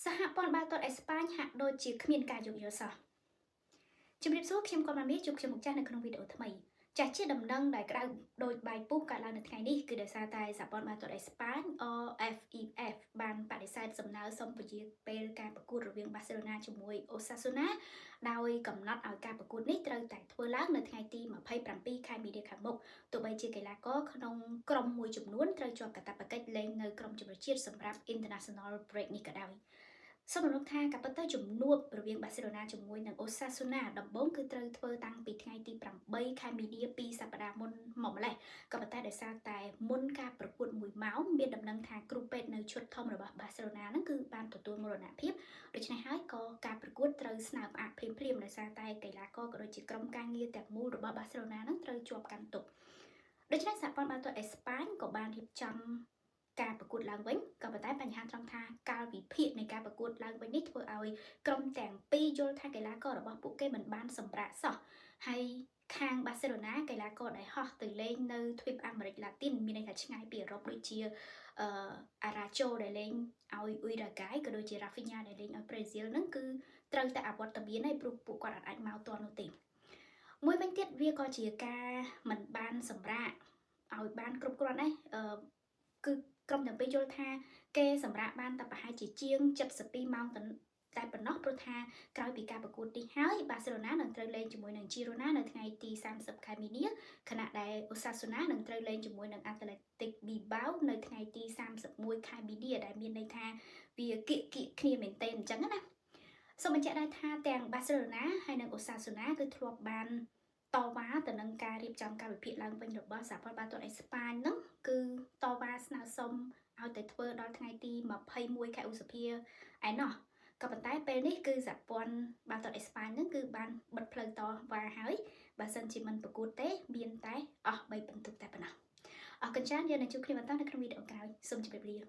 សហព័ន្ធបាល់ទាត់អេស្ប៉ាញហាក់ដូចជាគ្មានការយោគយល់សោះជំរាបសួរខ្ញុំកុំម៉ាមីជួបខ្ញុំម្ចាស់នៅក្នុងវីដេអូថ្មីចាស់ជាដំណឹងដែលក្តៅដូចបាយពុះកើតឡើងនៅថ្ងៃនេះគឺដោយសារតែសហព័ន្ធបាល់ទាត់អេស្ប៉ាញ RFEF បានបដិសេធសំណើសុំពន្យារពេលការប្រកួតរវាងបាសេឡូណាជាមួយអូសាស៊ូណាដោយកំណត់ឲ្យការប្រកួតនេះត្រូវតែធ្វើឡើងនៅថ្ងៃទី27ខែមីនាខាងមុខទោះបីជាកីឡាករក្នុងក្រុមមួយចំនួនត្រូវជាប់កាតព្វកិច្ចលេងនៅក្រុមជម្រើសជាតិសម្រាប់ International Break នេះក៏ដោយសូមរំលឹកថាការពិតទៅជំនួបរវាងបាសេឡូណាជាមួយនឹងអូសាស៊ូណាដំបូងគឺត្រូវធ្វើតាំងពីថ្ងៃទី8ខែមីនា2សប្តាហ៍មុនមកម្លេះក៏ប៉ុន្តែដោយសារតែមុនការប្រកួត1ម៉ោងមានដំណឹងថាគ្រូពេទ្យនៅឈុតធំរបស់បាសេឡូណាហ្នឹងគឺបានទទួលមរណភាពដូច្នេះហើយក៏ការប្រកួតត្រូវស្នើផ្អាកភ្លាមៗដោយសារតែកីឡាករក៏ដូចជាក្រុមការងារទាំងមូលរបស់បាសេឡូណាហ្នឹងត្រូវជាប់កាន់ទុក្ខដូច្នេះសហព័ន្ធបាល់ទាត់អេស្ប៉ាញក៏បានរៀបចំការប្រកួតឡើងវិញក៏ប៉ុន្តែបញ្ហាត្រង់ថាកាលវិភាគនៃការប្រកួតឡើងវិញនេះធ្វើឲ្យក្រុមទាំងពីរយល់ថាកីឡាកររបស់ពួកគេមិនបានសម្រាកសោះហើយខាងបាសេឡូណាកីឡាករដែលហោះទៅលេងនៅទ្វីបអាមេរិកឡាទីនមានន័យថាឆ្ងាយពីអឺរ៉ុបដូចជាអឺអារ៉ាជូដែលលេងឲ្យអ៊ុយរ៉ាហ្គាយក៏ដូចជារ៉ាហ្វីញ៉ាដែលលេងឲ្យប្រេស៊ីលហ្នឹងគឺត្រូវតែអវត្តមានហើយព្រោះពួកគាត់អាចមកទាន់នោះទេមួយវិញទៀតវាក៏ជាការមិនបានសម្រាកឲ្យបានគ្រប់គ្រាន់ដែរអឺគឺក្រុមទាំងពីរយល់ថាគេសម្រាកបានតែប្រហែលជាជាង72ម៉ោងតែប៉ុណ្ណោះព្រោះថាក្រោយពីការប្រកួតនេះហើយបាសេឡូណានឹងត្រូវលេងជាមួយនឹងជីរ៉ូណានៅថ្ងៃទី30ខែមីនាខណៈដែលអូសាស៊ូណានឹងត្រូវលេងជាមួយនឹងអាត្លេទិកប៊ីបាវនៅថ្ងៃទី31ខែមីនាដែលមានន័យថាវាគៀកគៀកគ្នាមែនទែនអញ្ចឹងណាសូមបញ្ជាក់ដែរថាទាំងបាសេឡូណាហើយនិងអូសាស៊ូណាគឺធ្លាប់បានតវ៉ាទៅនឹងការរៀបចំការវិភាគឡើងវិញរបស់សហព័ន្ធបាល់ទាត់អេស្ប៉ាញហ្នឹងគឺតវ៉ាស្នើសុំឲ្យទៅធ្វើដល់ថ្ងៃទី21ខែឧសភាឯណោះក៏ប៉ុន្តែពេលនេះគឺសហព័ន្ធបាល់ទាត់អេស្ប៉ាញហ្នឹងគឺបានបិទផ្លូវតវ៉ាហើយបើសិនជាមិនប្រកួតទេមានតែអស់3ពិន្ទុតែប៉ុណ្ណោះអរគុណច្រើនយើងនឹងជួបគ្នាបន្តនៅក្នុងវីដេអូក្រោយសូមជម្រាបលា។